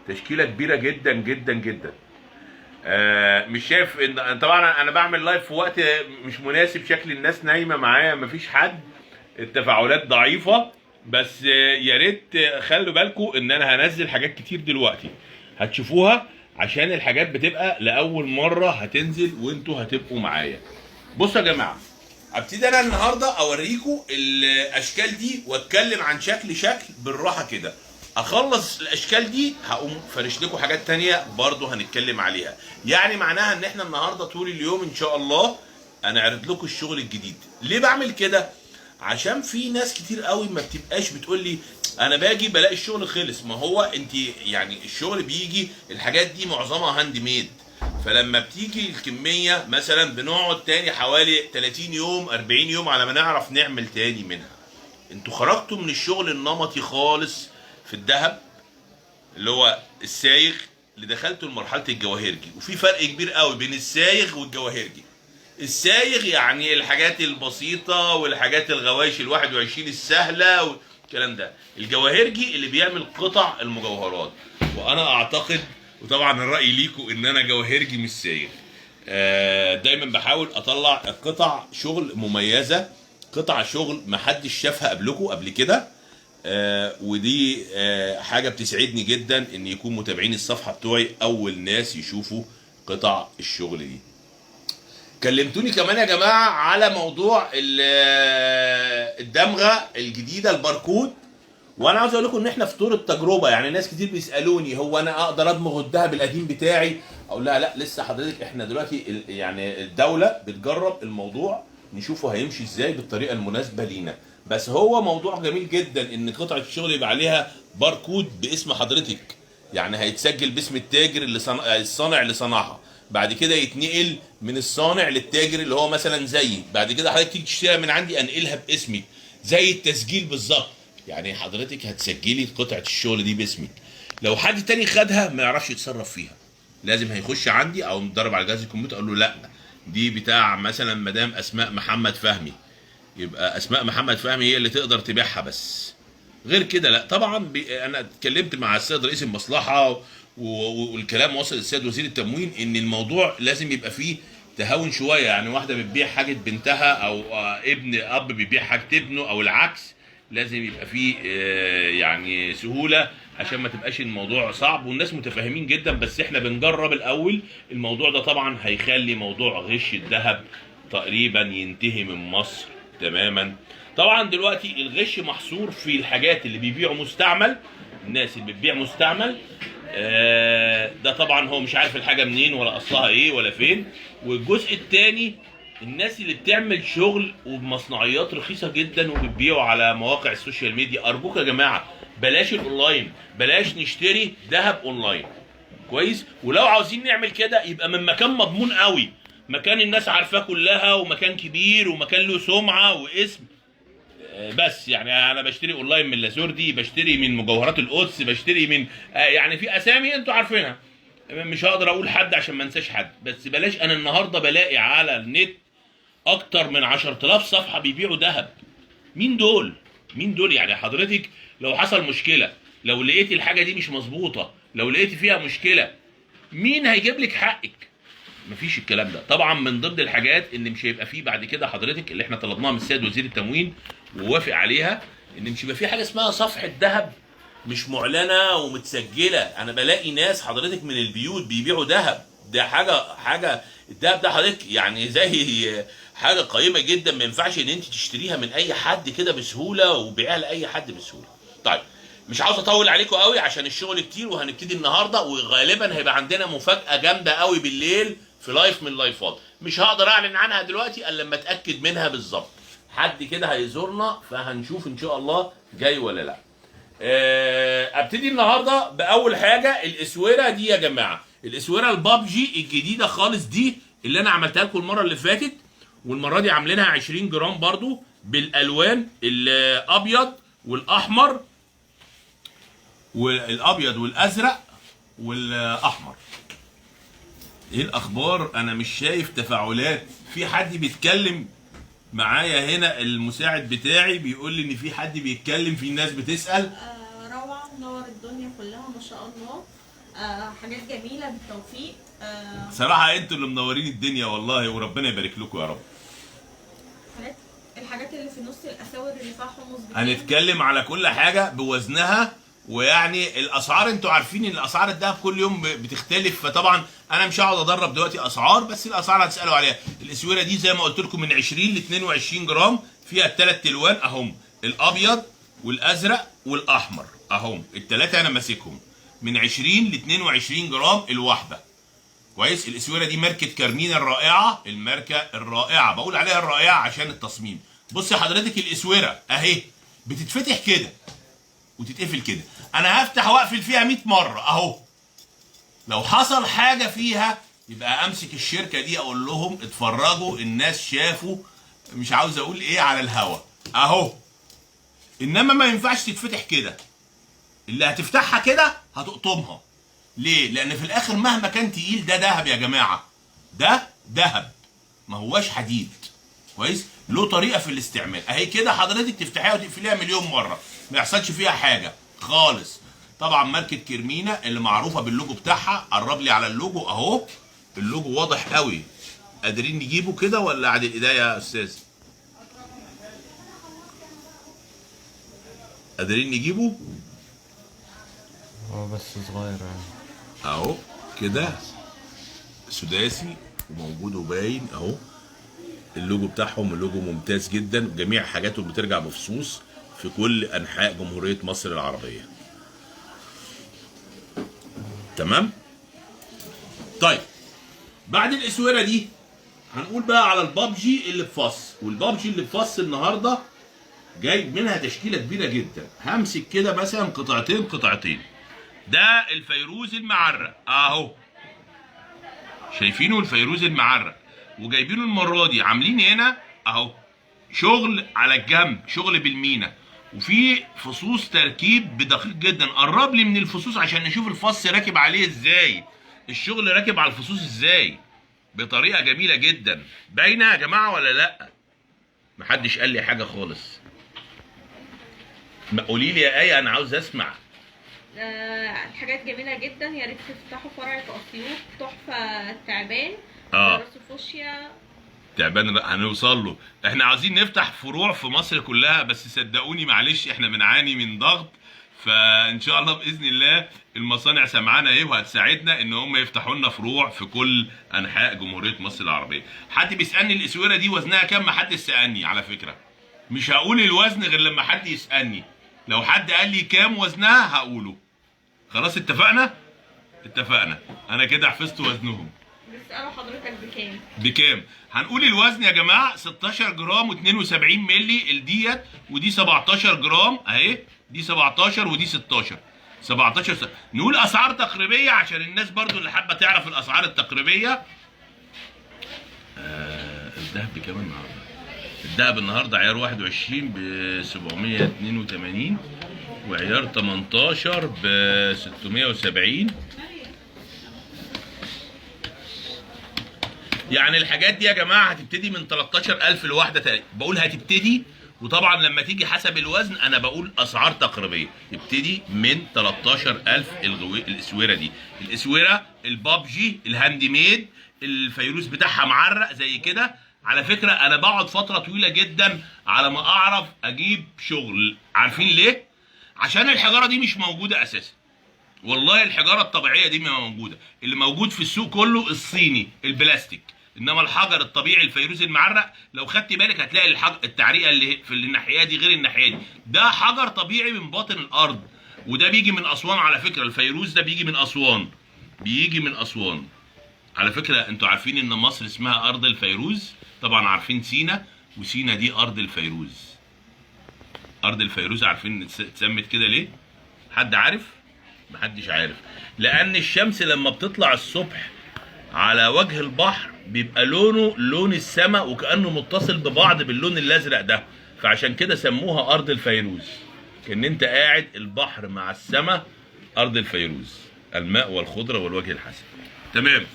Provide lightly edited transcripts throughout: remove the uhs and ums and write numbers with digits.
تشكيله كبيرة جدا جدا جدا. مش شايف ان طبعا انا بعمل live في وقت مش مناسب، شكل الناس نايمة معايا، مفيش حد، التفاعلات ضعيفة، بس يا ريت خلوا بالكم ان انا هنزل حاجات كتير دلوقتي هتشوفوها، عشان الحاجات بتبقى لاول مرة هتنزل وانتوا هتبقوا معايا. بصوا يا جماعة، ابتدي انا النهارده اوريكم الاشكال دي واتكلم عن شكل شكل بالراحة كده. اخلص الاشكال دي هقوم فارش لكم حاجات تانية برضو هنتكلم عليها. يعني معناها ان احنا النهارده طول اليوم ان شاء الله انا اعرض لكم الشغل الجديد. ليه بعمل كده؟ عشان في ناس كتير قوي ما بتبقاش بتقول لي انا باجي بلاقي الشغل خلص. ما هو انت يعني الشغل بيجي، الحاجات دي معظمها hand made، فلما بتيجي الكمية مثلا بنقعد تاني حوالي 30 يوم 40 يوم على ما نعرف نعمل تاني منها. انتوا خرجتوا من الشغل النمطي خالص في الذهب اللي هو السايغ، اللي دخلتوا لمرحلة الجواهرجي، وفي فرق كبير قوي بين السايغ والجواهرجي. السايغ يعني الحاجات البسيطة والحاجات الغوايش ال 21 السهلة والكلام ده. الجواهرجي اللي بيعمل قطع المجوهرات، وانا اعتقد وطبعا الراي ليكم ان انا جواهرجي مش سايغ. دايما بحاول اطلع قطع شغل مميزة، قطع شغل محدش شافها قبلكم قبل كده. ودي حاجة بتسعدني جدا ان يكون متابعين الصفحة بتوعي اول ناس يشوفوا قطع الشغل دي. كلمتوني كمان يا جماعة على موضوع الدمغه الجديدة الباركود، وانا عاوز اقول لكم ان احنا في طور التجربة. يعني ناس كتير بيسالوني هو انا اقدر ادمغ الذهب القديم بتاعي؟ اقول لها لا لسه حضرتك، احنا دلوقتي يعني الدولة بتجرب الموضوع، نشوفه هيمشي ازاي بالطريقة المناسبة لينا. بس هو موضوع جميل جدا ان قطعه الشغل يبقى عليها باركود باسم حضرتك، يعني هيتسجل باسم التاجر اللي الصانع اللي صنعها، بعد كده يتنقل من الصانع للتاجر اللي هو مثلا زيي، بعد كده حضرتك تيجي تشتريها من عندي انقلها باسمي زي التسجيل بالظبط. يعني حضرتك هتسجلي قطعه الشغل دي باسمك، لو حد تاني خدها ما يعرفش يتصرف فيها، لازم هيخش عندي او متدرب على جهاز الكمبيوتر اقول له لا دي بتاع مثلا مدام اسماء محمد فهمي، يبقى اسماء محمد فهمي هي اللي تقدر تبيعها بس، غير كده لا. طبعا انا اتكلمت مع السيد رئيس المصلحة والكلام وصل للسيد وزير التموين ان الموضوع لازم يبقى فيه تهاون شوية. يعني واحدة بتبيع حاجة بنتها او ابن اب بيبيع حاجة ابنه او العكس، لازم يبقى فيه يعني سهولة عشان ما تبقاش الموضوع صعب، والناس متفاهمين جدا. بس احنا بنجرب الاول الموضوع ده، طبعا هيخلي موضوع غش الذهب تقريبا ينتهي من مصر تماما. طبعا دلوقتي الغش محصور في الحاجات اللي بيبيعوا مستعمل، الناس اللي بتبيع مستعمل ده طبعا هو مش عارف الحاجة منين ولا اصلها ايه ولا فين. والجزء الثاني الناس اللي بتعمل شغل وبمصنعيات رخيصة جدا وبتبيعوا على مواقع ال social media. ارجوك يا جماعة بلاش الاونلاين، بلاش نشتري ذهب اونلاين، كويس؟ ولو عاوزين نعمل كده يبقى من مكان مضمون قوي، مكان الناس عارفاه كلها، ومكان كبير، ومكان له سمعه واسم. بس يعني انا بشتري اونلاين من لازوردي، بشتري من مجوهرات القدس، بشتري من يعني في اسامي انتوا عارفينها، مش هقدر اقول حد عشان ما انساش حد. بس بلاش، انا النهارده بلاقي على النت اكتر من 10000 صفحة بيبيعوا ذهب. مين دول؟ مين دول؟ يعني حضرتك لو حصل مشكلة، لو لقيتي الحاجة دي مش مظبوطة، لو لقيتي فيها مشكلة، مين هيجيب لك حقك؟ مفيش الكلام ده. طبعا من ضمن الحاجات ان مش هيبقى فيه بعد كده حضرتك اللي احنا طلبناها من السيد وزير التموين ووافق عليها، ان مش هيبقى فيه حاجة اسمها صفحة ذهب مش معلنة ومتسجله. انا بلاقي ناس حضرتك من البيوت بيبيعوا ذهب، ده حاجة الذهب ده حضرتك يعني زي حاجة قيمة جدا، ما ينفعش ان انت تشتريها من اي حد كده بسهولة وبيعها لاي حد بسهولة. طيب مش عاوز اطول عليكم قوي عشان الشغل كتير، وهنبتدي النهارده وغالبا هيبقى عندنا مفاجاة جامدة قوي بالليل في live من اللايفات، مش هقدر اعلن عنها دلوقتي الا لما اتاكد منها بالظبط. حد كده هيزورنا فهنشوف ان شاء الله جاي ولا لا. ابتدي النهارده باول حاجة الاسوره دي يا جماعة، الاسوره البابجي الجديدة خالص دي اللي انا عملتها لكم المرة اللي فاتت، والمرة دي عاملينها 20 جرام برضو بالالوان الابيض والاحمر، والابيض والازرق والاحمر. ايه الاخبار؟ انا مش شايف تفاعلات، في حد بيتكلم معايا هنا؟ المساعد بتاعي بيقول لي ان في حد بيتكلم، في ناس بتسأل. روعة. منور الدنيا كلها ما شاء الله. حاجات جميلة، بالتوفيق. صراحة انتوا اللي منورين الدنيا والله، وربنا يبارك لكم يا رب. الحاجات اللي في النص، الاساور اللي فيها حمص بكام؟ هنتكلم على كل حاجة بوزنها، ويعني الاسعار انتوا عارفين ان اسعار الذهب كل يوم بتختلف، فطبعا انا مش هقعد ادرب دلوقتي اسعار، بس الاسعار هتسالوا عليها. الاسوره دي زي ما قلت لكم من 20 ل 22 جرام، فيها الثلاث الوان اهم، الابيض والازرق والاحمر اهم، الثلاثة انا ماسكهم من 20 ل 22 جرام الواحدة. كويس. الاسوره دي ماركة كارمينا الرائعة، الماركة الرائعة، بقول عليها الرائعة عشان التصميم. بصي حضرتك الاسوره اهي بتتفتح كده وتتقفل كده، انا هفتح واقفل فيها 100 مرة اهو. لو حصل حاجة فيها يبقى امسك الشركة دي اقول لهم اتفرجوا، الناس شافوا، مش عاوز اقول ايه على الهوا اهو. انما ما ينفعش تتفتح كده، اللي هتفتحها كده هتقطمها. ليه؟ لان في الاخر مهما كان تقيل ده ذهب يا جماعة، ده ذهب ما هواش حديد. كويس؟ له طريقه في الاستعمال اهي كده، حضرتك تفتحيها وتقفليها مليون مرة ما يحصلش فيها حاجة خالص. طبعا ماركة كرمينا اللي معروفة باللوجو بتاعها، قرب لي على اللوجو اهو، اللوجو واضح قوي. قادرين نجيبه كده ولا عند الايديا يا استاذ؟ قادرين نجيبه؟ هو بس صغير يعني اهو كده، سداسي وموجود وباين اهو اللوجو بتاعهم. اللوجو ممتاز جدا، جميع حاجاتهم بترجع بفصوص في كل انحاء جمهورية مصر العربية. تمام؟ طيب بعد الاسوره دي هنقول بقى على البابجي اللي بفص، والبابجي اللي بفص النهارده جايب منها تشكيله كبيرة جدا. همسك كده مثلا قطعتين قطعتين. ده الفيروز المعرق اهو، شايفينه الفيروز المعرق، وجايبينه المرة دي عاملين هنا اهو شغل على الجنب، شغل بالمينا، وفي فصوص تركيب بدقيق جدا. قرب لي من الفصوص عشان نشوف الفص راكب عليه ازاي، الشغل راكب على الفصوص ازاي بطريقة جميلة جدا. باينة يا جماعة ولا لا؟ محدش قال لي حاجة خالص. ما قولي لي يا ايه، انا عاوز اسمع. الحاجات جميلة جدا، يا ريت تفتحوا فرع في اسيوط، تحفة التعبان. راسه فوشيا تعبان هنوصل له. احنا عاوزين نفتح فروع في مصر كلها، بس صدقوني معلش احنا بنعاني من ضغط، فان شاء الله باذن الله المصانع سمعانا ايه وهتساعدنا ان هم يفتحوا لنا فروع في كل انحاء جمهورية مصر العربية. حد بيسالني الاسوره دي وزنها كام؟ ما حد سالني على فكرة، مش هقول الوزن غير لما حد يسالني. لو حد قال لي كام وزنها هقوله. خلاص اتفقنا؟ اتفقنا. انا كده حفظت وزنهم. بيسألوا حضرتك بكام؟ بكام؟ هنقول الوزن يا جماعة 16 جرام و72 مللي الديت، ودي 17 جرام اهي، دي 17 ودي 16. 17 نقول اسعار تقريبية عشان الناس برضو اللي حابة تعرف الاسعار التقريبيه. الذهب بكام النهارده؟ الذهب النهارده عيار 21 ب 782، وعيار 18 ب 670. يعني الحاجات دي يا جماعة هتبتدي من 13000 الواحدة تقريبا، بقول هتبتدي، وطبعا لما تيجي حسب الوزن انا بقول اسعار تقريبية. يبتدي من 13000 الاسوره دي، الاسوره البابجي ال handmade، الفيروز بتاعها معرق زي كده. على فكرة انا بقعد فترة طويلة جدا على ما اعرف اجيب شغل، عارفين ليه؟ عشان الحجارة دي مش موجودة اساسا. والله الحجارة الطبيعية دي ما موجودة، اللي موجود في السوق كله الصيني البلاستيك، انما الحجر الطبيعي الفيروز المعرق لو خدت بالك هتلاقي التعريقه اللي في الناحية دي غير الناحية دي، ده حجر طبيعي من باطن الارض، وده بيجي من اسوان على فكرة. الفيروز ده بيجي من اسوان، بيجي من اسوان على فكرة. انتوا عارفين ان مصر اسمها ارض الفيروز؟ طبعا عارفين سينا، وسينا دي ارض الفيروز. ارض الفيروز عارفين اتسمت كده ليه؟ حد عارف؟ محدش عارف. لان الشمس لما بتطلع الصبح على وجه البحر بيبقى لونه لون السماء، وكأنه متصل ببعض باللون الازرق ده، فعشان كده سموها ارض الفيروز. كأن انت قاعد البحر مع السماء، ارض الفيروز، الماء والخضره والوجه الحسن. تمام.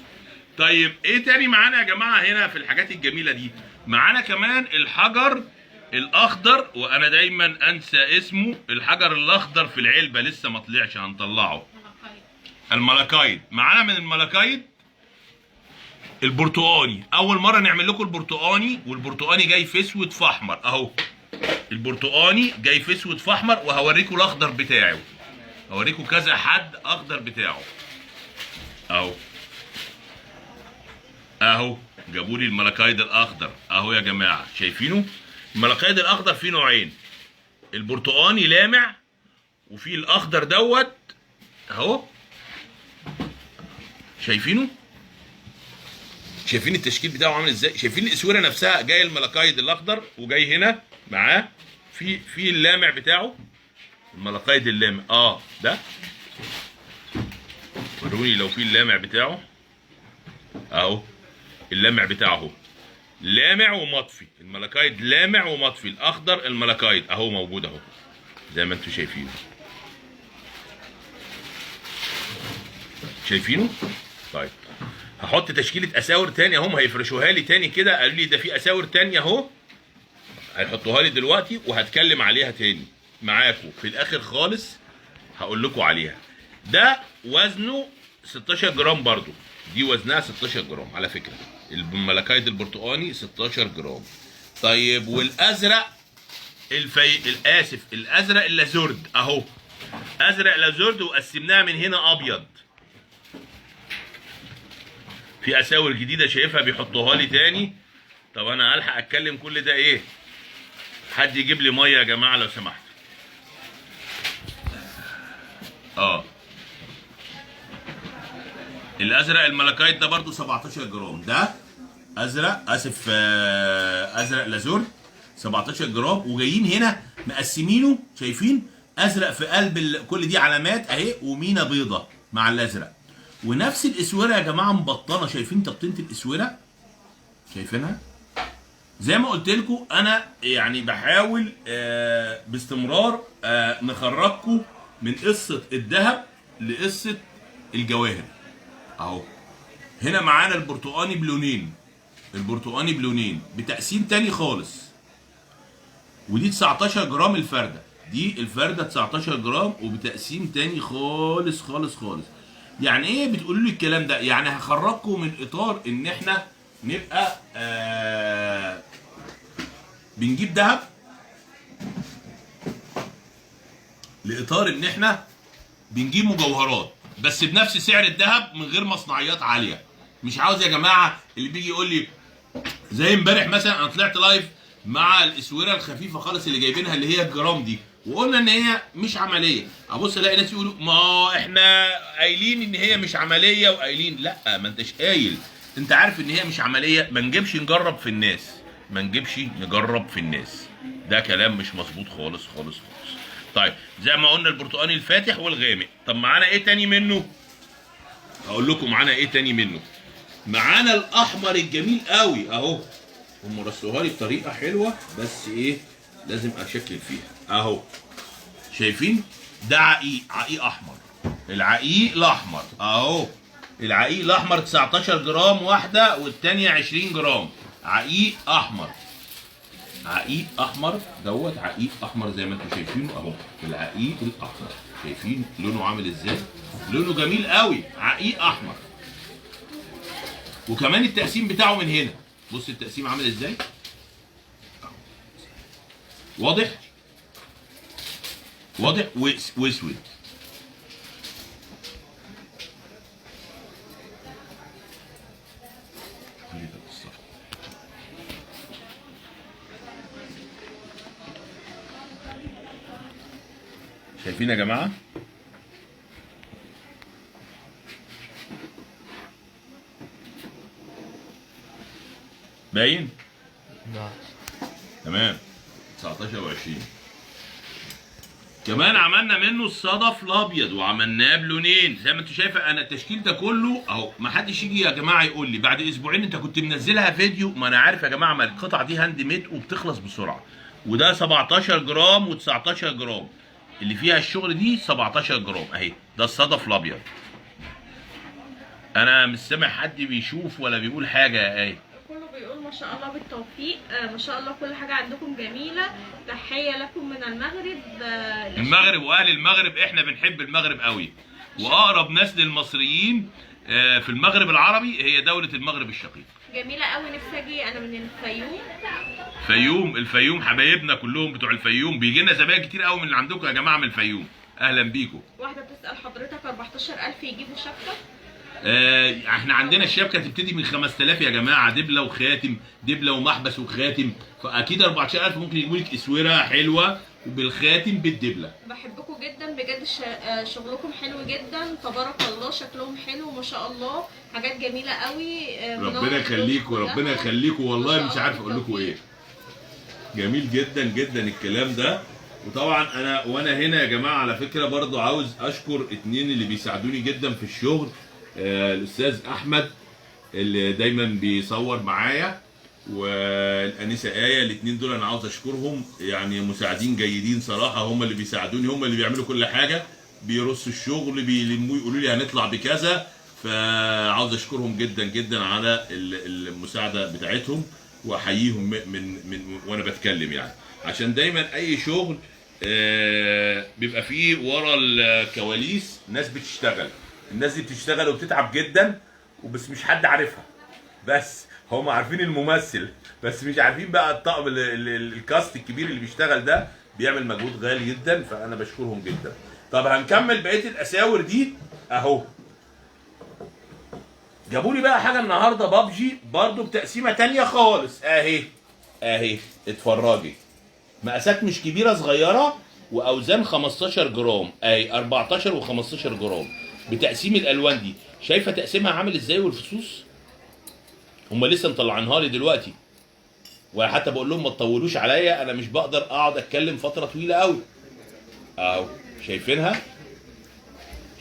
طيب ايه تاني معانا يا جماعة هنا في الحاجات الجميلة دي؟ معانا كمان الحجر الاخضر، وانا دايما انسى اسمه، الحجر الاخضر في العلبة لسه ما طلعش، هنطلعه. الملاكايد. معانا من الملاكايد البرتقاني، اول مرة نعمل لكم البرتقاني، والبرتقاني جاي في اسود في احمر اهو. البرتقاني جاي في اسود في احمر، وهوريكم الاخضر بتاعه، هوريكم كذا حد اخضر بتاعه اهو. اهو جابوا لي الملاكايد الاخضر اهو يا جماعة، شايفينه؟ الملاكايد الاخضر فيه نوعين، البرتقاني لامع وفيه الاخضر دوت اهو، شايفينه؟ شايفين التشكيل بتاعه عامل ازاي؟ شايفين الاسوره نفسها؟ جاي الملاكايد الاخضر وجاي هنا معاه في اللامع بتاعه، الملاكايد اللامع ده، وروني لو في اللامع بتاعه اهو، اللامع بتاعه اهو، لامع ومطفي، الملاكايد لامع ومطفي، الاخضر الملاكايد اهو موجود اهو زي ما انتم شايفينه. شايفينه؟ طيب هحط تشكيله اساور تاني اهم، هيفرشوها لي تاني كده، قالوا لي ده في اساور تانية اهو، هيحطوها لي دلوقتي وهتكلم عليها تاني معاكم في الاخر خالص، هقول لكم عليها. ده وزنه 16 جرام برضو، دي وزنها 16 جرام على فكرة، الملاكايد البرتقاني 16 جرام. طيب والازرق الاسف الازرق اللازورد اهو، ازرق لازورد، وقسمناها من هنا ابيض. في اساور جديدة شايفها بيحطوها لي تاني. طب انا هلحق اتكلم كل ده ايه؟ حد يجيب لي مية يا جماعة لو سمحت. الازرق الملاكايد ده برضو 17 جرام، ده ازرق اسف ازرق لازور 17 جرام، وجايين هنا مقسمينه، شايفين؟ ازرق في قلب كل دي علامات اهي، ومينا بيضة مع الازرق، ونفس الاسوره يا جماعة مبطنه، شايفين تبطينه الاسوره؟ شايفينها؟ زي ما قلت لكم انا يعني بحاول باستمرار نخرجكم من قصة الذهب لقصة الجواهر اهو. هنا معانا البرتقاني بلونين، البرتقاني بلونين بتقسيم تاني خالص، ودي 19 جرام الفرده، دي الفرده 19 جرام وبتقسيم تاني خالص خالص خالص. يعني ايه بتقولوا لي الكلام ده؟ يعني هخرجكم من اطار ان احنا نبقى بنجيب ذهب لاطار ان احنا بنجيب مجوهرات بس بنفس سعر الذهب من غير مصنعيات عالية. مش عاوز يا جماعة اللي بيجي يقول لي زي امبارح مثلا، انا طلعت live مع الاسوره الخفيفة خالص اللي جايبينها اللي هي الجرام دي، وقلنا ان هي مش عملية. ابص الاقي ناس يقولوا ما احنا قايلين ان هي مش عملية وقايلين، لا ما انتش قايل، انت عارف ان هي مش عملية، ما نجيبش نجرب في الناس، ما نجيبش نجرب في الناس، ده كلام مش مظبوط خالص خالص خالص. طيب زي ما قلنا البرتقاني الفاتح والغامق. طب معانا ايه تاني منه؟ هقول لكم معانا ايه تاني منه. معانا الاحمر الجميل قوي اهو، هم رسوها لي بطريقة حلوة بس ايه لازم اشكل فيها اهو، شايفين؟ ده عقيق، عقيق احمر، العقيق الاحمر اهو، العقيق الاحمر 19 جرام واحدة والثانية 20 جرام، عقيق احمر، عقيق احمر دوت، عقيق احمر زي ما انتم شايفينه اهو، العقيق الاحمر شايفين لونه عامل ازاي؟ لونه جميل قوي، عقيق احمر. وكمان التقسيم بتاعه من هنا، بص التقسيم عامل ازاي؟ واضح؟ واضح واسود. شايفين يا جماعة؟ باين؟ نعم تمام. 19 و20. كمان عملنا منه الصدف الابيض وعملناه بلونين زي ما انتوا شايفه. انا التشكيل ده كله اهو، ما حدش يجي يا جماعة يقول لي بعد اسبوعين انت كنت منزلها فيديو. ما انا عارف يا جماعة، ما القطع دي handmade وبتخلص بسرعة. وده 17 جرام و19 جرام اللي فيها الشغل دي 17 جرام اهي. ده الصدف الابيض. انا مش سامع حد بيشوف ولا بيقول حاجة يا ايه. كله بيقول ما شاء الله بالتوفيق، ما شاء الله كل حاجة عندكم جميلة، تحية لكم من المغرب. المغرب واهل المغرب، احنا بنحب المغرب قوي، واقرب ناس للمصريين في المغرب العربي هي دولة المغرب الشقيق. جميلة قوي، نفسي اجي، انا من الفيوم. فيوم، الفيوم حبايبنا كلهم بتوع الفيوم، بيجي لنا زباين كتير قوي من اللي عندكم يا جماعة من الفيوم، اهلا بيكم. واحدة بتسال حضرتك 14000 يجيبوا شبكة؟ احنا عندنا الشبكة تبتدي من 5000 يا جماعة، دبله وخاتم، دبله ومحبس وخاتم، فاكيد 14000 ممكن يجيبوا لك اسورة حلوة وبالخاتم بالدبله. بحبكم جدا بجد، شغلكم حلو جدا تبارك الله، شكلهم حلو ما شاء الله، حاجات جميلة قوي. ربنا يخليكم، ربنا يخليكم والله، مش عارف اقول لكم ايه. جميل جدا جدا الكلام ده. وطبعا انا وانا هنا يا جماعة على فكرة برضو عاوز اشكر اتنين اللي بيساعدوني جدا في الشغل، الاستاذ احمد اللي دايما بيصور معايا، والانسه ايه، الاثنين دول انا عاوز اشكرهم، يعني مساعدين جيدين صراحة، هم اللي بيساعدوني، هم اللي بيعملوا كل حاجة، بيرصوا الشغل، بيلموا، يقولوا لي هنطلع بكذا، فعاوز اشكرهم جدا جدا على المساعدة بتاعتهم، واحييهم من وانا بتكلم، يعني عشان دايما اي شغل بيبقى فيه ورا الكواليس ناس بتشتغل، الناس دي بتشتغل وبتتعب جدا وبس مش حد عارفها، بس هم عارفين الممثل بس مش عارفين بقى الطقم الكاست الكبير اللي بيشتغل ده بيعمل مجهود غالي جدا، فانا بشكرهم جدا. طب هنكمل بقية الاساور دي اهو. جابوا لي بقى حاجة النهارده بابجي برضو بتقسيمه تانية خالص، اهي اهي اتفرجي، مقاسات مش كبيرة، صغيرة، واوزان 15 جرام، اهي 14 و15 جرام بتقسيم الالوان دي. شايفه تقسيمها عامل ازاي والفصوص؟ هم لسه مطلعينها لي دلوقتي، وحتى بقول لهم ما تطولوش عليا، انا مش بقدر اقعد اتكلم فترة طويلة قوي. اهو شايفينها،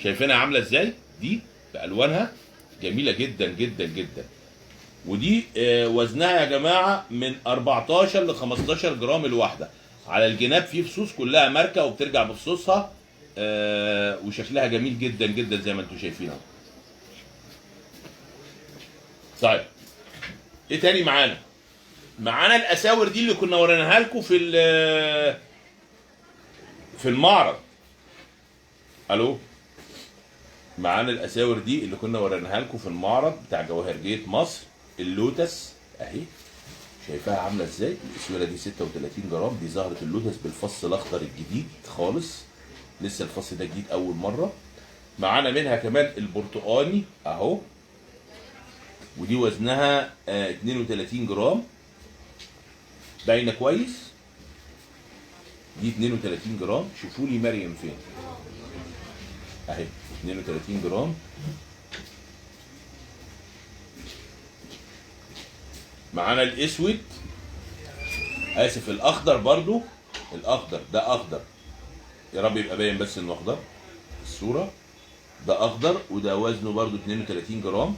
شايفينها عامله ازاي دي بالوانها جميلة جدا جدا جدا. ودي وزنها يا جماعة من 14 ل 15 جرام الواحدة. على الجناب في فصوص كلها ماركة وبترجع بفصوصها، وشكلها جميل جدا جدا زي ما انتم شايفينها. طيب ايه تاني معانا؟ معانا الاساور دي اللي كنا وريناها لكم في المعرض. الو، معانا الاساور دي اللي كنا وريناها لكم في المعرض بتاع جواهرجية مصر، اللوتس اهي، شايفاها عامله ازاي؟ الاسوره دي 36 جرام، دي زهره اللوتس بالفص الاخضر الجديد خالص، لسه الفص ده جديد اول مرة. معانا منها كمان البرتقاني اهو، ودي وزنها 32 جرام، باينة كويس، دي 32 جرام. شوفوا لي مريم فين، اهي 32 جرام. معانا الاسود، اسف الاخضر برضو، الاخضر ده اخضر، يا رب يبقى باين بس انه اخضر الصورة، ده اخضر وده وزنه برضو 32 جرام.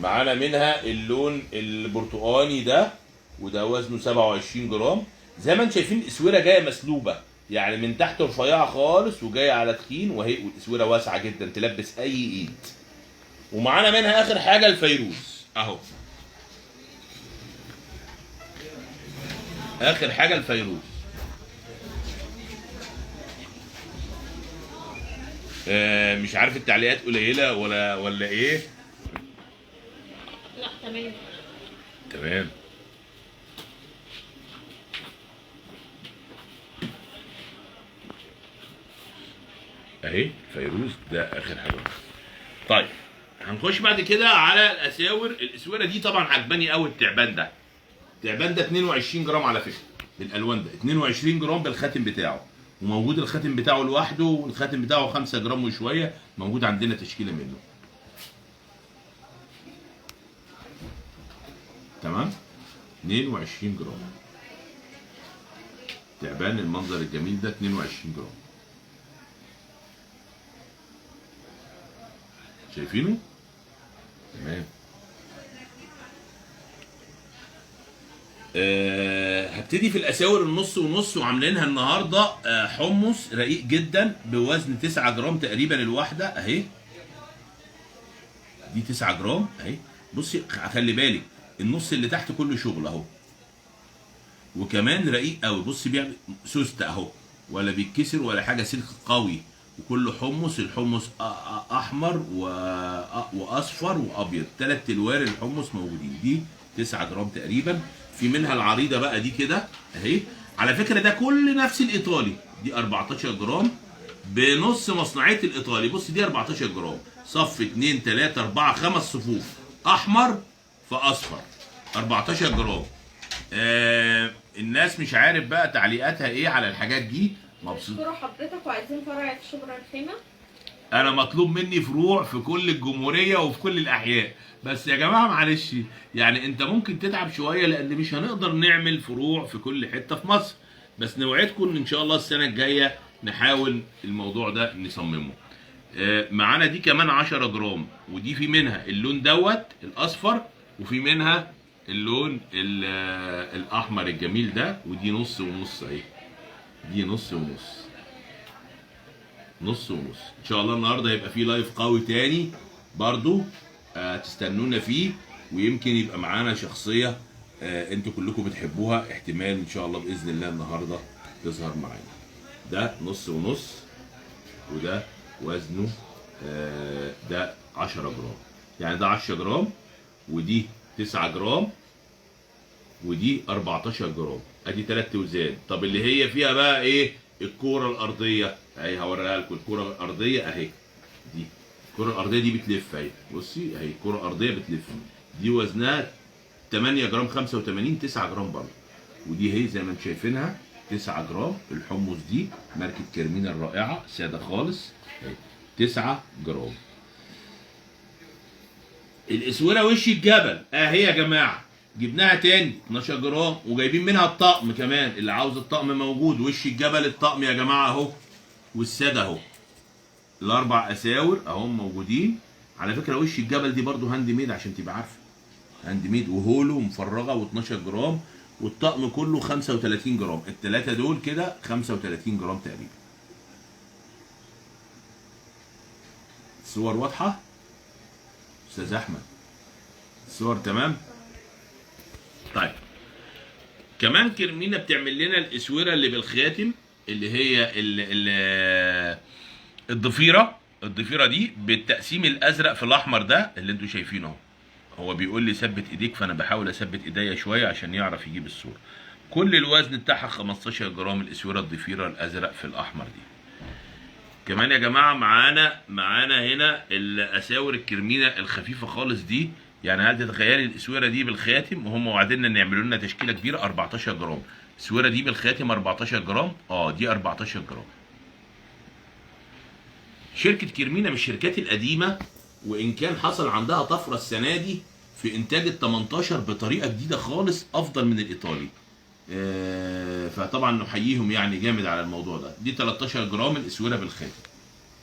معانا منها اللون البرتقاني ده، وده وزنه 27 جرام. زي ما انتم شايفين الاسوره جاية مسلوبه، يعني من تحت رفيعة خالص وجاية على تخين، وهي والاسوره واسعة جدا تلبس اي ايد. ومعانا منها اخر حاجة الفيروز اهو، اخر حاجة الفيروز. مش عارف التعليقات قليله ولا ايه؟ لا تمام تمام. اهي فيروز ده اخر حاجة. طيب هنخش بعد كده على الاساور. الاسوره دي طبعا عجباني قوي، التعبان ده، التعبان ده 22 جرام على فكرة بالالوان ده، 22 جرام بالخاتم بتاعه، وموجود الخاتم بتاعه لوحده، والخاتم بتاعه 5 جرام وشوية، موجود عندنا تشكيله منه. تمام، 22 جرام تعبان، المنظر الجميل ده 22 جرام، شايفينه؟ تمام. هبتدي في الاساور النص ونص، وعاملينها النهارده حمص رقيق جدا بوزن 9 جرام تقريبا الواحدة اهي، دي 9 جرام اهي. بصي خلي بالك النص اللي تحت كله شغل اهو، وكمان رقيق قوي. بص بيعمل سوست اهو، ولا بيتكسر ولا حاجة، سلك قوي، وكله حمص. الحمص احمر واصفر وابيض، 3 الوان الحمص موجودين. دي 9 جرام تقريبا. في منها العريضة بقى دي كده اهي، على فكرة ده كل نفس الايطالي. دي 14 جرام بنص مصنعيه الايطالي. بص دي 14 جرام، صف 2 3 4 5 صفوف، احمر في اصفر، 14 جرام. الناس مش عارف بقى تعليقاتها ايه على الحاجات دي. مبسوط بشكر حضرتك، وعايزين فرع في شبرا الخيمة. انا مطلوب مني فروع في كل الجمهورية وفي كل الاحياء، بس يا جماعة معلش يعني انت ممكن تتعب شوية لان مش هنقدر نعمل فروع في كل حتة في مصر، بس نوعدكم ان ان شاء الله السنة الجاية نحاول الموضوع ده نصممه. معانا دي كمان 10 جرام، ودي في منها اللون دوت الاصفر، وفي منها اللون الاحمر الجميل ده، ودي نص ونص اهي، دي نص ونص، نص ونص. ان شاء الله النهارده هيبقى في live قوي تاني برضو، تستنونا فيه، ويمكن يبقى معانا شخصية انتوا كلكم بتحبوها، احتمال ان شاء الله باذن الله النهارده تظهر معانا. ده نص ونص، وده وزنه ده 10 جرام، يعني ده 10 جرام، ودي 9 جرام، ودي 14 جرام، ادي 3 اوزان. طب اللي هي فيها بقى ايه؟ الكورة الارضية اهي، هوريها لكم. الكورة الارضية اهي، دي الكورة الارضية دي بتلف اهي، بصي اهي الكورة الارضية بتلف، دي وزنها 8 جرام 85، 9 جرام برضه، ودي اهي زي ما انتم شايفينها 9 جرام. الحمص دي ماركة كرمينا الرائعة، ساده خالص اهي 9 جرام. الاسوره وش الجبل اهي يا جماعة، جبناها تاني 12 جرام، وجايبين منها الطقم كمان، اللي عاوز الطقم موجود. وش الجبل الطقم يا جماعة اهو، والسادة اهو، الاربع اساور اهم موجودين. على فكرة وش الجبل دي برضو hand made عشان تبقى عارفه، hand made و hollow مفرغة و12 جرام، والطقم كله 35 جرام، الثلاثة دول كده 35 جرام تقريبا. الصور واضحة استاذ احمد؟ الصور تمام؟ طيب كمان كرمينا بتعمل لنا الاسوره اللي بالخاتم، اللي هي الضفيره. الضفيره دي بالتقسيم الازرق في الاحمر ده اللي انتوا شايفينه اهو. هو بيقول لي ثبت ايديك، فانا بحاول اثبت ايديا شوية عشان يعرف يجيب الصورة. كل الوزن بتاعها 15 جرام، الاسوره الضفيره الازرق في الاحمر دي. كمان يا جماعة معانا هنا الاساور الكرمينه الخفيفة خالص دي، يعني هل تتخيلي الاسوره دي بالخاتم، وهم وعدنا ان يعملوا لنا تشكيله كبيرة 14 جرام. الاسوره دي بالخاتم 14 جرام، دي 14 جرام. شركة كرمينه من الشركات القديمة، وان كان حصل عندها طفرة السنة دي في انتاج ال 18 بطريقة جديدة خالص افضل من الايطالي، فطبعا نحييهم يعني جامد على الموضوع ده. دي 13 جرام الاسوره بالخاتم،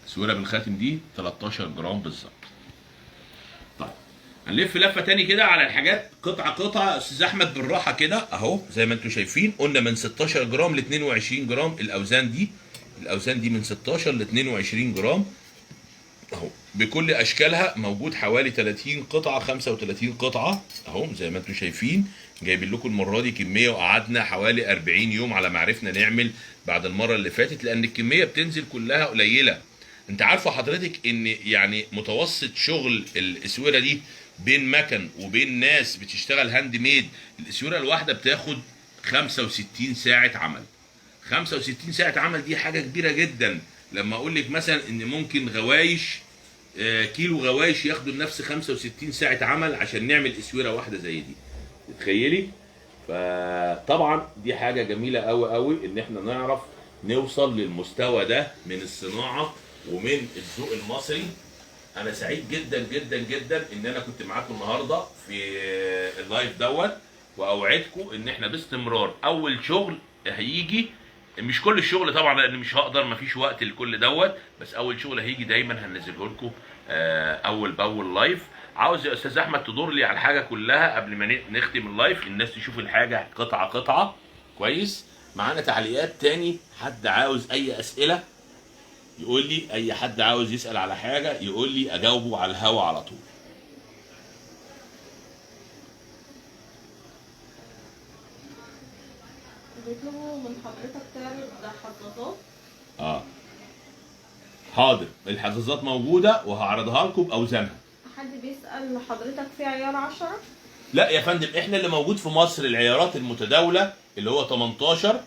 الاسوره بالخاتم دي 13 جرام بالظبط. طيب هنلف لفه تاني كده على الحاجات قطعه قطعه. استاذ احمد بالراحة كده اهو، زي ما انتم شايفين قلنا من 16 جرام ل 22 جرام الاوزان دي، الاوزان دي من 16 ل 22 جرام اهو بكل اشكالها، موجود حوالي 30 قطعه 35 قطعه اهو زي ما انتم شايفين. جايبين لكم المرة دي كمية، وقعدنا حوالي 40 يوم على ما عرفنا نعمل بعد المرة اللي فاتت، لان الكمية بتنزل كلها قليله. انت عارفه حضرتك ان يعني متوسط شغل الاسوره دي بين مكن وبين ناس بتشتغل hand made، الاسوره الواحدة بتاخد 65 ساعة عمل. 65 ساعة عمل دي حاجة كبيرة جدا. لما اقول لك مثلا ان ممكن غوايش، كيلو غوايش ياخدوا لنفس 65 ساعة عمل عشان نعمل اسورة واحدة زي دي، تتخيلي؟ فطبعا دي حاجة جميلة قوي قوي ان احنا نعرف نوصل للمستوى ده من الصناعة ومن الذوق المصري. انا سعيد جدا جدا جدا ان انا كنت معاكم النهارده في ال live دوت، واوعدكم ان احنا باستمرار اول شغل هيجي، مش كل الشغل طبعا لان مش هقدر، مفيش وقت لكل دوت، بس اول شغل هيجي دايما هنزله لكم اول باول live. عاوز يا استاذ احمد تدور لي على الحاجة كلها قبل ما نختم ال live، الناس تشوف الحاجة قطعه قطعه. كويس؟ معانا تعليقات تاني، حد عاوز اي اسئلة يقول لي، اي حد عاوز يسال على حاجة يقول لي اجاوبه على الهوا على طول. بيطلبوا من حضرتك تعرض حظاظات. حاضر، الحظاظات موجودة وهعرضها لكم باوزانها. حد بيسأل حضرتك في عيار 10؟ لا يا فندم، احنا اللي موجود في مصر العيارات المتداولة اللي هو 18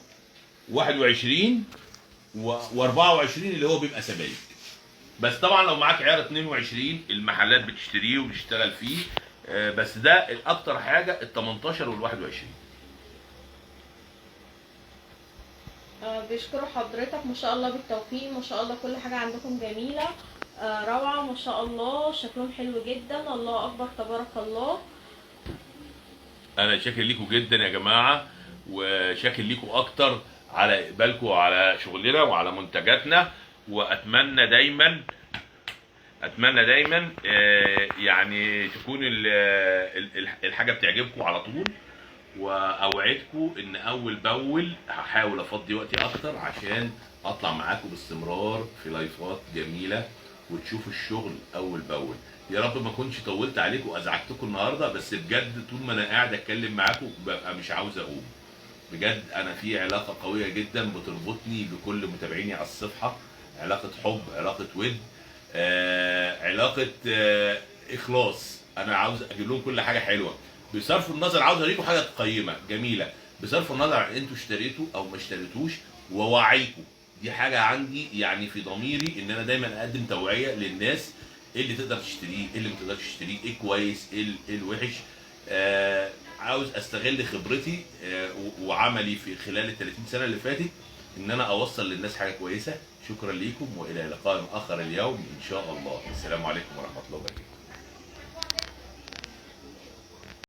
21 و24 اللي هو بيبقى سبايك. بس طبعا لو معاك عيار 22 المحلات بتشتريه وبتشتغل فيه، بس ده الاكتر حاجة ال 18 وال 21. بيشكروا حضرتك ما شاء الله بالتوفيق، ما شاء الله كل حاجة عندكم جميلة، روعه ما شاء الله، شكلهم حلو جدا، الله اكبر تبارك الله. انا شاكر ليكم جدا يا جماعة، وشاكر ليكم اكتر على اقبالكم على شغلنا وعلى منتجاتنا، واتمنى دايما اتمنى دايما يعني تكون الحاجة بتعجبكم على طول، واوعدكم ان اول باول هحاول افضي وقتي اكتر عشان اطلع معاكم باستمرار في لايفات جميلة وتشوفوا الشغل اول باول. يا رب ما كنتش طولت عليكم وازعجتكم النهارده، بس بجد طول ما انا قاعد اتكلم معاكم ببقى مش عاوز اقوم. بجد انا في علاقة قوية جدا بتربطني بكل متابعيني على الصفحة، علاقة حب، علاقة ود، علاقة اخلاص. انا عاوز اجيب لهم كل حاجة حلوة بصرف النظر، عاوز اوريكم حاجة قيمة جميلة بصرف النظر عن انتوا اشتريتوا او ما اشتريتوش، ووعيكم. دي حاجة عندي يعني في ضميري ان انا دايما اقدم توعيه للناس، ايه اللي تقدر تشتريه، ايه اللي ما تقدرش تشتريه، ايه كويس، ايه الوحش. عاوز استغل خبرتي وعملي في خلال ال 30 سنة اللي فاتت ان انا اوصل للناس حاجة كويسة. شكرا ليكم والى لقاء اخر اليوم ان شاء الله. السلام عليكم ورحمة الله وبركاته.